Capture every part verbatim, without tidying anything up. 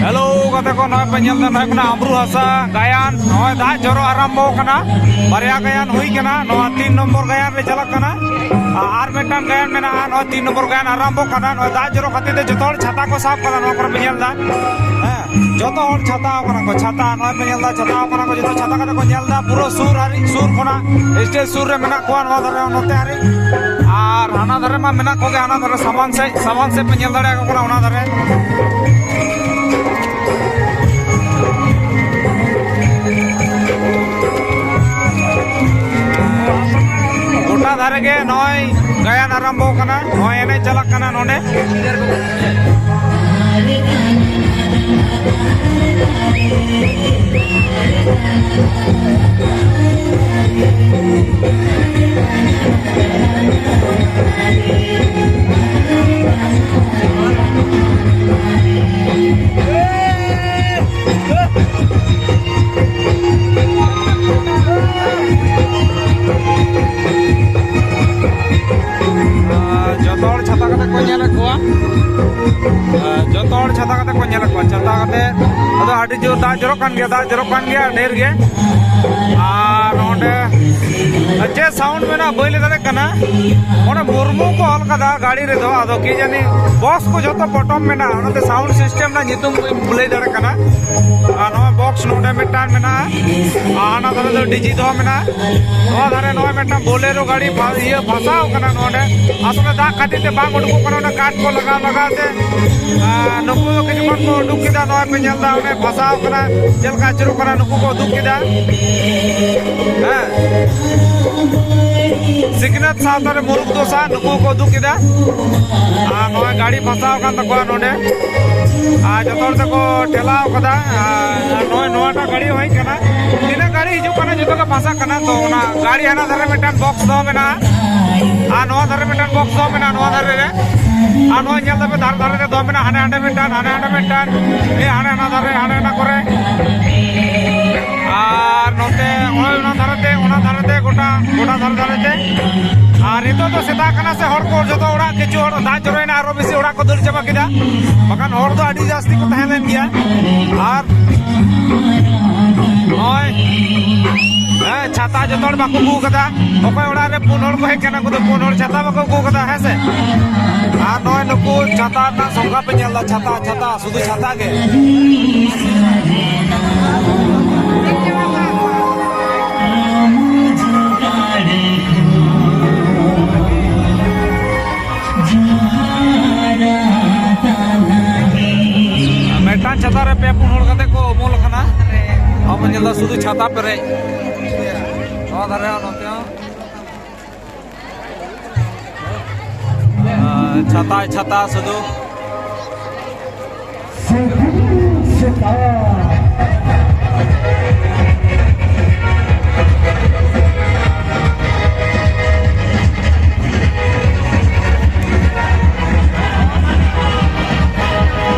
Hello ᱜᱟᱛᱮ ᱠᱚ, ᱱᱚᱜᱼᱚᱭ ᱯᱮ ᱧᱮᱞ ᱮᱫᱟ, ᱱᱚᱜᱼᱚᱭ ᱠᱟᱱᱟ ᱟᱢᱨᱩ ᱦᱟᱥᱟ ᱜᱟᱭᱟᱱ᱾ ᱱᱚᱜᱼᱚᱭ ᱫᱟᱜ ᱡᱚᱨᱚ ᱟᱨᱟᱢᱵᱚ ᱠᱟᱱᱟ, ᱵᱟᱨᱭᱟ ᱜᱟᱭᱟᱱ ᱦᱩᱭ ᱠᱟᱱᱟ, ᱱᱚᱣᱟ ᱛᱤᱱ ᱱᱚᱢᱵᱚᱨ ᱜᱟᱭᱟᱱ ᱨᱮ ᱪᱟᱞᱟᱜ ᱠᱟᱱᱟ᱾ ᱟᱨ ᱢᱤᱫᱴᱟᱝ ᱜᱟᱭᱟᱱ ᱢᱮᱱᱟᱜᱼᱟ, ᱱᱚᱜᱼᱚᱭ ᱛᱤᱱ ᱱᱚᱢᱵᱚᱨ ᱜᱟᱭᱟᱱ ᱟᱨᱟᱢᱵᱚ ᱠᱟᱱᱟ᱾ ᱱᱚᱜᱼᱚᱭ ᱫᱟᱜ ᱡᱚᱨᱚ ᱠᱷᱟᱹᱛᱤᱨ ᱛᱮ ᱡᱚᱛᱚ ᱦᱚᱲ ᱪᱷᱟᱛᱟ ᱠᱚ ᱥᱟᱵ ᱠᱟᱫᱟ, ᱱᱚᱣᱟ ᱠᱚᱨᱮ ᱯᱮ ᱧᱮᱞ ᱮᱫᱟ᱾ ᱦᱮᱸ, ᱡᱚᱛᱚ ᱦᱚᱲ ᱪᱷᱟᱛᱟ ᱟᱠᱟᱱᱟ ᱠᱚ, ᱪᱷᱟᱛᱟ, ᱱᱚᱜᱼᱚᱭ ᱯᱮ ᱧᱮᱞ ᱮᱫᱟ, ᱪᱷᱟᱛᱟ ᱟᱠᱟᱱᱟ ᱠᱚ, ᱡᱚᱛᱚ ᱪᱷᱟᱛᱟ ᱠᱟᱛᱮ ᱠᱚ ᱧᱮᱞ ᱮᱫᱟ, ᱯᱩᱨᱟᱹ ᱥᱩᱨ ᱦᱟᱹᱨᱤᱡ, ᱥᱩᱨ ᱠᱷᱚᱱᱟᱜ ᱥᱴᱮᱡᱽ ᱥᱩᱨ ᱨᱮ ᱢᱮᱱᱟᱜ ᱠᱚᱣᱟ, ᱱᱚᱣᱟ ᱫᱷᱟᱨᱮ, ᱱᱚᱛᱮ ᱦᱟᱹᱨᱤᱡ᱾ ᱟᱨ ᱦᱟᱱᱟ ᱫᱷᱟᱨᱮ ᱢᱟ ᱢᱮᱱᱟᱜ ᱠᱚᱜᱮ, ᱦᱟᱱᱟ ᱫᱷᱟᱨᱮ ᱥᱟᱢᱟᱝ ᱥᱮᱫ, ᱥᱟᱢᱟᱝ ᱥᱮᱫ ᱯᱮ ᱧᱮᱞ ᱫᱟᱲᱮᱭᱟᱠᱚ ᱠᱟᱱᱟ, ᱚᱱᱟ ᱫᱷᱟᱨᱮ᱾ ᱜᱚᱴᱟ ᱫᱷᱟᱨᱮ ᱜᱮ ᱱᱚᱜᱼᱚᱭ ᱜᱟᱭᱟᱱ ᱟᱨᱟᱢᱵᱚ ᱠᱟᱱᱟ, ᱱᱚᱜᱼᱚᱭ ᱮᱱᱮᱡ ᱪᱟᱞᱟᱜ ᱠᱟᱱᱟ ᱱᱚᱰᱮ᱾ ᱟᱨ ᱡᱚᱛᱚ ᱦᱚᱲ ᱪᱷᱟᱛᱟ ᱠᱟᱛᱮ ᱠᱚ ᱧᱮᱞᱮᱫ ᱠᱚᱣᱟ᱾ ᱟᱨ ᱡᱚᱛᱚ ᱦᱚᱲ ᱪᱷᱟᱛᱟ ᱠᱟᱛᱮ ᱠᱚ ᱧᱮᱞᱮᱫ ᱠᱚᱣᱟ᱾ ᱪᱷᱟᱛᱟ ᱠᱟᱛᱮ, ᱟᱫᱚ ᱟᱹᱰᱤ ᱡᱳᱨ ᱫᱟᱜ ᱡᱚᱨᱚᱜ ᱠᱟᱱ ᱜᱮᱭᱟ, ᱫᱟᱜ ᱡᱚᱨᱚᱜ ᱠᱟᱱ ᱜᱮᱭᱟ ᱰᱷᱮᱨ ᱜᱮ᱾ ᱟᱨ ᱚᱸᱰᱮ ᱪᱮᱫ ᱥᱟᱣᱩᱱᱰ ᱢᱮᱱᱟᱜᱼᱟ, ᱵᱟᱹᱧ ᱞᱟᱹᱭ ᱫᱟᱲᱮᱭᱟᱜ ᱠᱟᱱᱟ᱾ ᱚᱸᱰᱮ ᱢᱩᱨᱢᱩ ᱠᱚ ᱚᱞ ᱠᱟᱫᱟ ᱜᱟᱹᱰᱤ ᱨᱮᱫᱚ, ᱟᱫᱚ ᱠᱤ ᱡᱟᱹᱱᱤ ᱵᱚᱠᱥ ᱠᱚ ᱡᱷᱚᱛᱚ ᱯᱚᱴᱚᱢ ᱢᱮᱱᱟᱜᱼᱟ, ᱚᱱᱟᱛᱮ ᱥᱟᱣᱩᱱᱰ ᱥᱤᱥᱴᱮᱢ ᱨᱮᱱᱟᱜ ᱧᱩᱛᱩᱢ ᱵᱟᱹᱧ ᱞᱟᱹᱭ ᱫᱟᱲᱮᱭᱟᱜ ᱠᱟᱱᱟ᱾ ᱟᱨ ᱱᱚᱣᱟ ᱵᱚᱠᱥ ᱱᱚᱰᱮ ᱢᱤᱫᱴᱟᱝ ᱢᱮᱱᱟᱜᱼᱟ, ᱟᱨ ᱦᱟᱱᱟ ᱫᱷᱟᱨᱮ ᱫᱚ ᱰᱤᱡᱤ ᱫᱚᱦᱚ ᱢᱮᱱᱟᱜᱼᱟ᱾ ᱱᱚᱣᱟ ᱫᱷᱟᱨᱮ ᱱᱚᱜᱼᱚᱭ ᱢᱤᱫᱴᱟᱝ ᱵᱳᱞᱮᱨᱳ ᱜᱟᱹᱰᱤ ᱯᱷᱟ-, ᱤᱭᱟᱹ ᱯᱷᱟᱥᱟᱣ ᱠᱟᱱᱟ ᱱᱚᱰᱮ᱾ ᱟᱥᱚᱞᱮ ᱫᱟᱜ ᱠᱷᱟᱹᱛᱤᱨ ᱛᱮ ᱵᱟᱝ ᱩᱰᱩᱠᱚᱜ ᱠᱟᱱᱟ, ᱚᱱᱟ ᱠᱟᱴ ᱠᱚ ᱞᱟᱜᱟᱣ ᱞᱟᱜᱟᱣ ᱛᱮ᱾ ᱟᱨ ᱱᱩᱠᱩ ᱫᱚ ᱠᱤᱪᱷᱩ ᱠᱷᱚᱱ ᱠᱚ ᱩᱰᱩᱠ ᱠᱮᱫᱟ, ᱱᱚᱜᱼᱚᱭ ᱯᱮ ᱧᱮᱞ ᱮᱫᱟ, ᱚᱱᱮ ᱯᱷᱟᱥᱟᱣ ᱠᱟᱱᱟ, ᱪᱮᱫ ᱞᱮᱠᱟ ᱟᱹᱪᱩᱨᱚᱜ ᱠᱟᱱᱟ, ᱱᱩᱠᱩ ᱠᱚ ᱩᱫᱩᱜ ᱠᱮᱫᱟ᱾ ᱦᱮᱸ, ᱥᱤᱠᱷᱱᱟᱹᱛ ᱥᱟᱶᱛᱟ ᱨᱮ ᱢᱩᱨᱩᱠ ᱫᱚᱥᱟ, ᱱᱩᱠᱩ ᱠᱚ ᱩᱫᱩᱜ ᱠᱮᱫᱟ᱾ ᱟᱨ ᱱᱚᱜᱼᱚᱭ ᱜᱟᱹᱰᱤ ᱯᱷᱟᱥᱟᱣ ᱠᱟᱱ ᱛᱟᱠᱚᱣᱟ ᱱᱚᱰᱮ᱾ ᱟᱨ ᱡᱚᱛᱚ ᱦᱚᱲ ᱛᱮᱠᱚ ᱴᱷᱮᱞᱟᱣ ᱠᱟᱫᱟ᱾ ᱟᱨ ᱱᱚᱜᱼᱚᱭ ᱱᱚᱣᱟᱴᱟᱜ ᱜᱟᱹᱰᱤ ᱦᱚᱸ ᱦᱮᱡ ᱠᱟᱱᱟ, ᱛᱤᱱᱟᱹᱜ ᱜᱟᱹᱰᱤ ᱦᱤᱡᱩᱜ ᱠᱟᱱᱟ, ᱡᱚᱛᱚ ᱜᱮ ᱯᱷᱟᱥᱟᱜ ᱠᱟᱱᱟ᱾ ᱛᱚ ᱚᱱᱟ ᱜᱟᱹᱰᱤ ᱦᱟᱱᱟ ᱫᱷᱟᱨᱮ ᱢᱤᱫᱴᱟᱝ ᱵᱚᱠᱥ ᱫᱚᱦᱚ ᱢᱮᱱᱟᱜᱼᱟ, ᱟᱨ ᱱᱚᱣᱟ ᱫᱷᱟᱨᱮ ᱢᱤᱫᱴᱟᱝ ᱵᱚᱠᱥ ᱫᱚᱦᱚ ᱢᱮᱱᱟᱜᱼᱟ, ᱱᱚᱣᱟ ᱫᱷᱟᱨᱮ ᱨᱮ᱾ ᱟᱨ ᱱᱚᱣᱟ ᱧᱮᱞ ᱫᱟᱯᱮ, ᱫᱷᱟᱨᱮ ᱫᱷᱟᱨᱮ ᱨᱮ ᱫᱚᱦᱚ ᱢᱮᱱᱟᱜᱼᱟ, ᱦᱟᱱᱮ ᱦᱟᱸᱰᱮ ᱢᱤᱫᱴᱟᱝ, ᱦᱟᱱᱮ ᱦᱟᱸᱰᱮ ᱢᱤᱫᱴᱟᱝ, ᱦᱮᱸ, ᱦᱟᱱᱮ ᱦᱟᱱᱟ ᱫᱷᱟᱨᱮ, ᱦᱟᱱᱮ ᱦᱟᱱᱟ ᱠᱚᱨᱮ᱾ ᱟᱨ ᱱᱚᱛᱮ ᱱᱚᱜᱼᱚᱭ ᱚᱱᱟ ᱫᱷᱟᱨᱮ ᱛᱮ, ᱚᱱᱟ ᱫᱷᱟᱨᱮ ᱛᱮ, ᱜᱚᱴᱟ, ᱜᱚᱴᱟ ᱫᱷᱟᱨᱮ ᱫᱷᱟᱨᱮ ᱛᱮ᱾ ᱟᱨ ᱱᱤᱛᱚᱜ ᱫᱚ ᱥᱮᱛᱟᱜ ᱠᱟᱱᱟ ᱥᱮ, ᱦᱚᱲ ᱠᱚ ᱡᱚᱛᱚ ᱚᱲᱟᱜ, ᱠᱤᱪᱷᱩ ᱦᱚᱲ ᱫᱟᱜ ᱡᱚᱨᱚᱭᱮᱱᱟ, ᱟᱨᱚ ᱵᱮᱥᱤ ᱚᱲᱟᱜ ᱠᱚ ᱫᱟᱹᱲ ᱪᱟᱵᱟ ᱠᱮᱫᱟ᱾ ᱵᱟᱠᱷᱟᱱ ᱦᱚᱲ ᱫᱚ ᱟᱹᱰᱤ ᱡᱟᱹᱥᱛᱤ ᱠᱚ ᱛᱟᱦᱮᱸ ᱞᱮᱱ ᱜᱮᱭᱟ᱾ ᱟᱨ ᱱᱚᱜᱼᱚᱭ, ᱦᱮᱸ, ᱪᱷᱟᱛᱟ ᱡᱚᱛᱚ ᱦᱚᱲ ᱵᱟᱠᱚ ᱟᱹᱜᱩ ᱠᱟᱫᱟ᱾ ᱚᱠᱚᱭ ᱚᱲᱟᱜ ᱨᱮ ᱯᱩᱱ ᱦᱚᱲ ᱠᱚ ᱦᱮᱡ ᱠᱟᱱᱟ, ᱩᱱᱠᱩ ᱫᱚ ᱯᱩᱱ ᱦᱚᱲ ᱪᱷᱟᱛᱟ ᱵᱟᱠᱚ ᱟᱹᱜᱩ ᱠᱟᱫᱟ, ᱦᱮᱸ ᱥᱮ? ᱟᱨ ᱱᱚᱜᱼᱚᱭ ᱱᱩᱠᱩ ᱪᱷᱟᱛᱟ ᱨᱮᱱᱟᱜ ᱥᱚᱝᱠᱷᱟ ᱯᱮ ᱧᱮᱞ ᱮᱫᱟ, ᱪᱷᱟᱛᱟ, ᱪᱷᱟᱛᱟ, ᱥᱩᱫᱷᱩ ᱪᱷᱟᱛᱟ ᱜᱮ᱾ ᱢᱤᱫᱴᱟᱝ ᱪᱷᱟᱛᱟ ᱨᱮ ᱯᱮ ᱯᱩᱱ ᱦᱚᱲ ᱠᱟᱛᱮ ᱠᱚ ᱩᱢᱩᱞ ᱟᱠᱟᱱᱟ᱾ ᱟᱵᱚ ᱧᱮᱞ ᱮᱫᱟ ᱥᱩᱫᱷᱩ ᱪᱷᱟᱛᱟ ᱯᱮᱨᱮᱡ᱾ ᱱᱚᱣᱟ ᱫᱷᱟᱨᱮ ᱦᱚᱸ, ᱱᱚᱛᱮ ᱦᱚᱸ᱾ ᱟᱨ ᱪᱷᱟᱛᱟᱭ ᱪᱷᱟᱛᱟ ᱥᱩᱫᱷᱩ᱾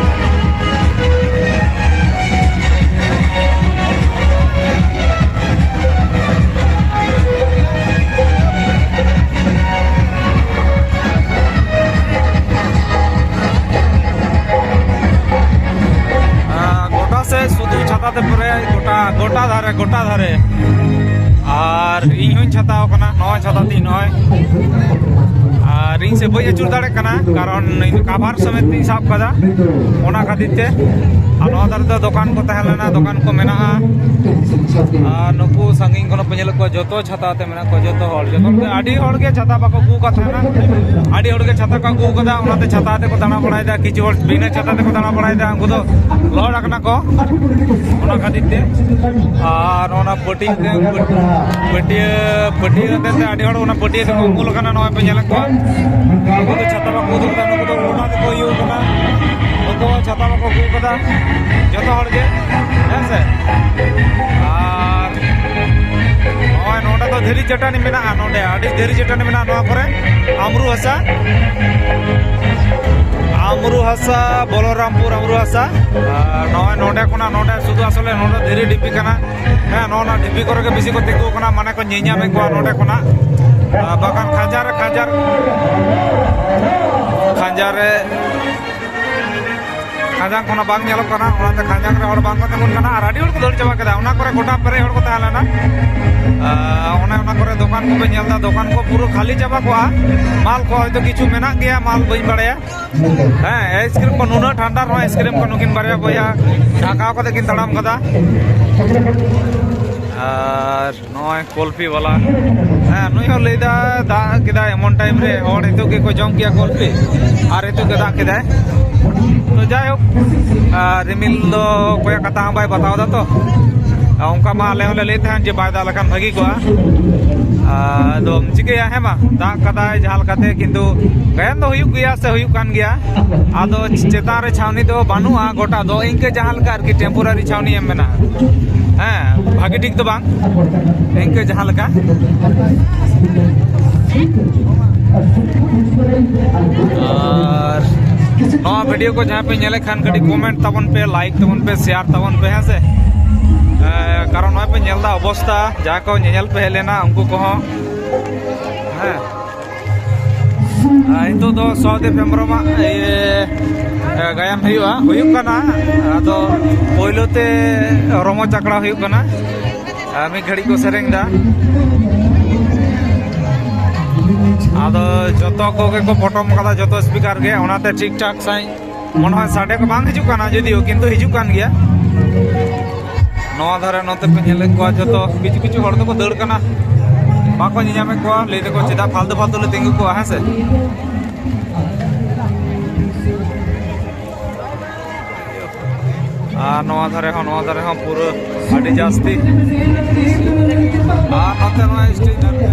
ᱟᱨ ᱜᱚᱴᱟ ᱥᱮᱫ ᱥᱩᱫᱷᱩ ᱪᱷᱟᱛᱟ ᱛᱮ ᱯᱮᱨᱮᱡ, ᱜᱚᱴᱟ, ᱜᱚᱴᱟ ᱫᱷᱟᱨᱮ, ᱜᱚᱴᱟ ᱫᱷᱟᱨᱮ᱾ ᱟᱨ ᱤᱧ ᱦᱚᱸᱧ ᱪᱷᱟᱛᱟᱣ ᱠᱟᱱᱟ, ᱱᱚᱣᱟ ᱪᱷᱟᱛᱟ ᱛᱤᱧ ᱱᱚᱜᱼᱚᱭ᱾ ᱟᱨ ᱤᱧ ᱥᱮ ᱵᱟᱹᱧ ᱟᱹᱪᱩᱨ ᱫᱟᱲᱮᱭᱟᱜ ᱠᱟᱱᱟ, ᱠᱟᱨᱚᱱ ᱤᱧ ᱫᱚ cover ᱥᱚᱢᱮᱛ ᱛᱤᱧ ᱥᱟᱵ ᱠᱟᱫᱟ, ᱚᱱᱟ ᱠᱷᱟᱹᱛᱤᱨ ᱛᱮ᱾ ᱟᱨ ᱱᱚᱣᱟ ᱫᱷᱟᱨᱮ ᱫᱚ ᱫᱚᱠᱟᱱ ᱠᱚ ᱛᱟᱦᱮᱸ ᱞᱮᱱᱟ, ᱫᱚᱠᱟᱱ ᱠᱚ ᱢᱮᱱᱟᱜᱼᱟ᱾ ᱟᱨ ᱱᱩᱠᱩ ᱥᱟᱺᱜᱤᱧ ᱠᱷᱚᱱ ᱯᱮ ᱧᱮᱞᱮᱫ ᱠᱚᱣᱟ, ᱡᱚᱛᱚ ᱪᱷᱟᱛᱟ ᱛᱮ ᱢᱮᱱᱟᱜ ᱠᱚᱣᱟ, ᱡᱚᱛᱚ ᱦᱚᱲ, ᱡᱚᱛᱚ ᱦᱚᱲ ᱜᱮ, ᱟᱹᱰᱤ ᱦᱚᱲ ᱜᱮ ᱪᱷᱟᱛᱟ ᱵᱟᱠᱚ ᱟᱹᱜᱩ ᱟᱠᱟᱫ ᱛᱟᱦᱮᱱᱟ, ᱟᱹᱰᱤ ᱦᱚᱲ ᱜᱮ ᱪᱷᱟᱛᱟ ᱠᱚ ᱟᱹᱜᱩ ᱟᱠᱟᱫᱟ, ᱚᱱᱟᱛᱮ ᱪᱷᱟᱛᱟ ᱛᱮᱠᱚ ᱫᱟᱬᱟ ᱵᱟᱲᱟᱭᱮᱫᱟ᱾ ᱠᱤᱪᱷᱩ ᱦᱚᱲ ᱵᱤᱱᱟᱹ ᱪᱷᱟᱛᱟ ᱛᱮᱠᱚ ᱫᱟᱬᱟ ᱵᱟᱲᱟᱭᱮᱫᱟ, ᱩᱱᱠᱩ ᱫᱚ ᱞᱚᱦᱚᱫ ᱟᱠᱟᱱᱟ ᱠᱚ, ᱚᱱᱟ ᱠᱷᱟᱹᱛᱤᱨ ᱛᱮ᱾ ᱟᱨ ᱚᱱᱟ ᱯᱟᱹᱴᱤᱭᱟᱹ ᱛᱮ, ᱯᱟᱹᱴᱤᱭᱟᱹ, ᱯᱟᱹᱴᱤᱭᱟᱹ ᱦᱚᱛᱮᱡ ᱛᱮ ᱟᱹᱰᱤ ᱦᱚᱲ ᱚᱱᱟ ᱯᱟᱹᱴᱤᱭᱟᱹ ᱛᱮᱠᱚ ᱩᱢᱩᱞ ᱟᱠᱟᱱᱟ, ᱱᱚᱜᱼᱚᱭ ᱯᱮ ᱧᱮᱞᱮᱫ ᱠᱚᱣᱟ᱾ ᱩᱱᱠᱩ ᱫᱚ ᱪᱷᱟᱛᱟ ᱵᱟᱠᱚ ᱩᱫᱩᱜ ᱮᱫᱟ, ᱱᱩᱠᱩ ᱫᱚ ᱚᱱᱟ ᱛᱮᱠᱚ ᱤᱭᱟᱹ ᱟᱠᱟᱱᱟ, ᱩᱱᱠᱩ ᱦᱚᱸ ᱪᱷᱟᱛᱟ ᱵᱟᱠᱚ ᱟᱹᱜᱩ ᱟᱠᱟᱫᱟ, ᱡᱚᱛᱚ ᱦᱚᱲ ᱜᱮ, ᱦᱮᱸ ᱥᱮ? ᱟᱨ ᱱᱚᱜᱼᱚᱭ ᱱᱚᱰᱮ ᱫᱚ ᱫᱷᱤᱨᱤ ᱪᱟᱹᱴᱟᱹᱱᱤ ᱢᱮᱱᱟᱜᱼᱟ, ᱱᱚᱰᱮ ᱟᱹᱰᱤ ᱫᱷᱤᱨᱤ ᱪᱟᱹᱴᱟᱹᱱᱤ ᱢᱮᱱᱟᱜᱼᱟ ᱱᱚᱣᱟ ᱠᱚᱨᱮ, ᱟᱢᱨᱩ ᱦᱟᱥᱟ᱾ ᱟᱢᱨᱩ ᱦᱟᱥᱟ, ᱵᱚᱞᱚᱨᱟᱢᱯᱩᱨ ᱟᱢᱨᱩ ᱦᱟᱥᱟ᱾ ᱟᱨ ᱱᱚᱜᱼᱚᱭ ᱱᱚᱰᱮ ᱠᱷᱚᱱᱟᱜ ᱱᱚᱰᱮ ᱥᱩᱫᱷᱩ ᱟᱥᱚᱞᱮ ᱱᱚᱰᱮ ᱫᱷᱤᱨᱤ ᱰᱷᱤᱯᱤ ᱠᱟᱱᱟ᱾ ᱦᱮᱸ, ᱱᱚᱜᱼᱚ ᱱᱚᱣᱟ ᱰᱷᱤᱯᱤ ᱠᱚᱨᱮ ᱜᱮ ᱵᱮᱥᱤ ᱠᱚ ᱛᱤᱸᱜᱩ ᱠᱟᱱᱟ, ᱢᱟᱱᱮ ᱠᱚ ᱧᱮᱧᱟᱢᱮᱫ ᱠᱚᱣᱟ ᱱᱚᱰᱮ ᱠᱷᱚᱱᱟᱜ᱾ ᱟᱨ ᱵᱟᱠᱷᱟᱱ ᱠᱷᱟᱸᱡᱟᱝ ᱨᱮ, ᱠᱷᱟᱸᱡᱟᱝ, ᱠᱷᱟᱸᱡᱟᱝ ᱨᱮ, ᱠᱷᱟᱸᱡᱟᱝ ᱠᱷᱚᱱᱟᱜ ᱵᱟᱝ ᱧᱮᱞᱚᱜ ᱠᱟᱱᱟ, ᱚᱱᱟᱛᱮ ᱠᱷᱟᱸᱡᱟᱝ ᱨᱮ ᱦᱚᱲ ᱵᱟᱝ ᱠᱚ ᱛᱤᱸᱜᱩᱱ ᱠᱟᱱᱟ᱾ ᱟᱨ ᱟᱹᱰᱤ ᱦᱚᱲ ᱠᱚ ᱫᱟᱹᱲ ᱪᱟᱵᱟ ᱠᱮᱫᱟ, ᱚᱱᱟ ᱠᱚᱨᱮ ᱜᱚᱴᱟ ᱯᱮᱨᱮᱡ ᱦᱚᱲ ᱠᱚ ᱛᱟᱦᱮᱸ ᱞᱮᱱᱟ᱾ ᱟᱨ ᱚᱱᱮ ᱚᱱᱟ ᱠᱚᱨᱮ ᱫᱚᱠᱟᱱ ᱠᱚᱯᱮ ᱧᱮᱞ ᱮᱫᱟ, ᱫᱚᱠᱟᱱ ᱠᱚ ᱯᱩᱨᱟᱹ ᱠᱷᱟᱹᱞᱤ ᱪᱟᱵᱟ ᱠᱚᱜᱼᱟ᱾ ᱢᱟᱞ ᱠᱚ ᱦᱚᱭᱛᱳ ᱠᱤᱪᱷᱩ ᱢᱮᱱᱟᱜ ᱜᱮᱭᱟ, ᱢᱟᱞ ᱵᱟᱹᱧ ᱵᱟᱲᱟᱭᱟ᱾ ᱦᱮᱸ, ᱟᱭᱤᱥᱠᱨᱤᱢ ᱠᱚ ᱱᱩᱱᱟᱹᱜ ᱴᱷᱟᱱᱰᱟ ᱨᱮᱦᱚᱸ ᱟᱭᱤᱥᱠᱨᱤᱢ ᱠᱚ ᱱᱩᱠᱤᱱ ᱵᱟᱨᱭᱟ ᱵᱚᱭᱦᱟ ᱰᱷᱟᱠᱟᱣ ᱠᱟᱛᱮ ᱠᱤᱱ ᱛᱟᱲᱟᱢ ᱠᱟᱫᱟ᱾ ᱟᱨ ᱱᱚᱜᱼᱚᱭ ᱠᱚᱞᱯᱤ ᱵᱟᱞᱟ, ᱦᱮᱸ, ᱱᱩᱭ ᱦᱚᱸ ᱞᱟᱹᱭᱫᱟ ᱫᱟᱜ ᱠᱮᱫᱟᱭ ᱮᱢᱚᱱ ᱴᱟᱭᱤᱢ ᱨᱮ, ᱦᱚᱲ ᱱᱤᱛᱚᱜ ᱜᱮᱠᱚ ᱡᱚᱢ ᱠᱮᱭᱟ ᱠᱚᱞᱯᱤ, ᱟᱨ ᱱᱤᱛᱚᱜ ᱜᱮ ᱫᱟᱜ ᱠᱮᱫᱟᱭ᱾ ᱛᱚ ᱡᱟᱭᱦᱳᱠ, ᱟᱨ ᱨᱤᱢᱤᱞ ᱫᱚ ᱚᱠᱚᱭᱟᱜ ᱠᱟᱛᱷᱟ ᱦᱚᱸ ᱵᱟᱭ ᱵᱟᱛᱟᱣ ᱮᱫᱟ ᱛᱚ᱾ ᱟᱨ ᱚᱱᱠᱟ ᱢᱟ ᱟᱞᱮ ᱦᱚᱸᱞᱮ ᱞᱟᱹᱭ ᱛᱟᱦᱮᱸᱫ ᱡᱮ ᱵᱟᱭ ᱫᱟᱜ ᱞᱮᱠᱷᱟᱱ ᱵᱷᱟᱹᱜᱤ ᱠᱚᱜᱼᱟ᱾ ᱟᱫᱚᱢ ᱪᱤᱠᱟᱹᱭᱟ, ᱦᱮᱸ ᱵᱟᱝ? ᱫᱟᱜ ᱠᱟᱫᱟᱭ ᱡᱟᱦᱟᱸ ᱞᱮᱠᱟᱛᱮ, ᱠᱤᱱᱛᱩ ᱜᱟᱭᱟᱱ ᱫᱚ ᱦᱩᱭᱩᱜ ᱜᱮᱭᱟ ᱥᱮ ᱦᱩᱭᱩᱜ ᱠᱟᱱ ᱜᱮᱭᱟ᱾ ᱟᱫᱚ ᱪᱮᱛᱟᱱ ᱨᱮ ᱪᱷᱟᱣᱱᱤ ᱫᱚ ᱵᱟᱹᱱᱩᱜᱼᱟ ᱜᱚᱴᱟ ᱫᱚ, ᱤᱱᱠᱟᱹ ᱡᱟᱦᱟᱸ ᱞᱮᱠᱟ ᱟᱨᱠᱤ ᱴᱮᱢᱯᱳᱨᱟᱨᱤ ᱪᱷᱟᱣᱱᱤ ᱮᱢ ᱢᱮᱱᱟᱜᱼᱟ᱾ ᱦᱮᱸ, ᱵᱷᱟᱹᱜᱤ ᱴᱷᱤᱠ ᱫᱚ ᱵᱟᱝ, ᱤᱱᱠᱟᱹ ᱡᱟᱦᱟᱸ ᱞᱮᱠᱟ᱾ ᱟᱨ ᱱᱚᱣᱟ ᱵᱷᱤᱰᱤᱭᱳ ᱠᱚ ᱡᱟᱦᱟᱸ ᱯᱮ ᱧᱮᱞᱮᱫ ᱠᱷᱟᱱ, ᱠᱟᱹᱴᱤᱡ ᱠᱚᱢᱮᱱᱴ ᱛᱟᱵᱚᱱ ᱯᱮ, ᱞᱟᱭᱤᱠ ᱛᱟᱵᱚᱱ ᱯᱮ, ᱥᱮᱭᱟᱨ ᱛᱟᱵᱚᱱ ᱯᱮ, ᱦᱮᱸ ᱥᱮ᱾ ᱮ, ᱠᱟᱨᱚᱱ ᱱᱚᱜᱼᱚᱭ ᱯᱮ ᱧᱮᱞ ᱮᱫᱟ ᱚᱵᱚᱥᱛᱟ, ᱡᱟᱦᱟᱸᱭ ᱠᱚ ᱧᱮᱧᱮᱞ ᱯᱮ ᱦᱮᱡ ᱞᱮᱱᱟ ᱩᱱᱠᱩ ᱠᱚᱦᱚᱸ, ᱦᱮᱸ᱾ ᱟᱨ ᱱᱤᱛᱚᱜ ᱫᱚ ᱥᱚᱦᱚᱫᱮᱵ ᱦᱮᱢᱵᱨᱚᱢᱟᱜ, ᱤᱭᱟᱹ, ᱮ, ᱜᱟᱭᱟᱱ ᱦᱩᱭᱩᱜᱼᱟ, ᱦᱩᱭᱩᱜ ᱠᱟᱱᱟ᱾ ᱟᱫᱚ ᱯᱳᱭᱞᱳ ᱛᱮ ᱨᱚᱢᱚᱡᱽ ᱟᱠᱷᱲᱟ ᱦᱩᱭᱩᱜ ᱠᱟᱱᱟ᱾ ᱟᱨ ᱢᱤᱫ ᱜᱷᱟᱹᱲᱤᱡ ᱠᱚ ᱥᱮᱨᱮᱧ ᱮᱫᱟ᱾ ᱟᱫᱚ ᱡᱚᱛᱚ ᱠᱚᱜᱮ ᱠᱚ ᱯᱚᱴᱚᱢ ᱠᱟᱫᱟ, ᱡᱚᱛᱚ ᱥᱯᱤᱠᱟᱨ ᱜᱮ, ᱚᱱᱟᱛᱮ ᱴᱷᱤᱠ ᱴᱷᱟᱠ ᱥᱟᱺᱦᱤᱡ ᱢᱚᱱᱮ ᱦᱚᱭ ᱥᱟᱰᱮ ᱠᱚ ᱵᱟᱝ ᱦᱤᱡᱩᱜ ᱠᱟᱱᱟ, ᱡᱩᱫᱤᱭᱳ ᱠᱤᱱᱛᱩ ᱦᱤᱡᱩᱜ ᱠᱟᱱ ᱜᱮᱭᱟ᱾ ᱱᱚᱣᱟ ᱫᱷᱟᱨᱮ ᱱᱚᱛᱮ ᱯᱮ ᱧᱮᱞᱮᱫ ᱠᱚᱣᱟ, ᱡᱚᱛᱚ ᱠᱤᱪᱷᱩ ᱠᱤᱪᱷᱩ ᱦᱚᱲ ᱫᱚᱠᱚ ᱫᱟᱹᱲ ᱠᱟᱱᱟ, ᱵᱟᱠᱚ ᱧᱮᱧᱟᱢᱮᱫ ᱠᱚᱣᱟ, ᱞᱟᱹᱭ ᱫᱟᱠᱚ ᱪᱮᱫᱟᱜ ᱯᱷᱟᱞᱛᱩ ᱯᱷᱟᱞᱛᱩ ᱞᱮ ᱛᱤᱸᱜᱩ ᱠᱚᱣᱟ, ᱦᱮᱸ ᱥᱮ᱾ ᱟᱨ ᱱᱚᱣᱟ ᱫᱷᱟᱨᱮ ᱦᱚᱸ, ᱱᱚᱣᱟ ᱫᱷᱟᱨᱮ ᱦᱚᱸ ᱯᱩᱨᱟᱹ ᱟᱹᱰᱤ ᱡᱟᱹᱥᱛᱤ᱾ ᱟᱨ ᱱᱚᱛᱮ ᱱᱚᱣᱟ ᱥᱴᱮᱡ ᱫᱷᱟᱨᱮ ᱨᱮ᱾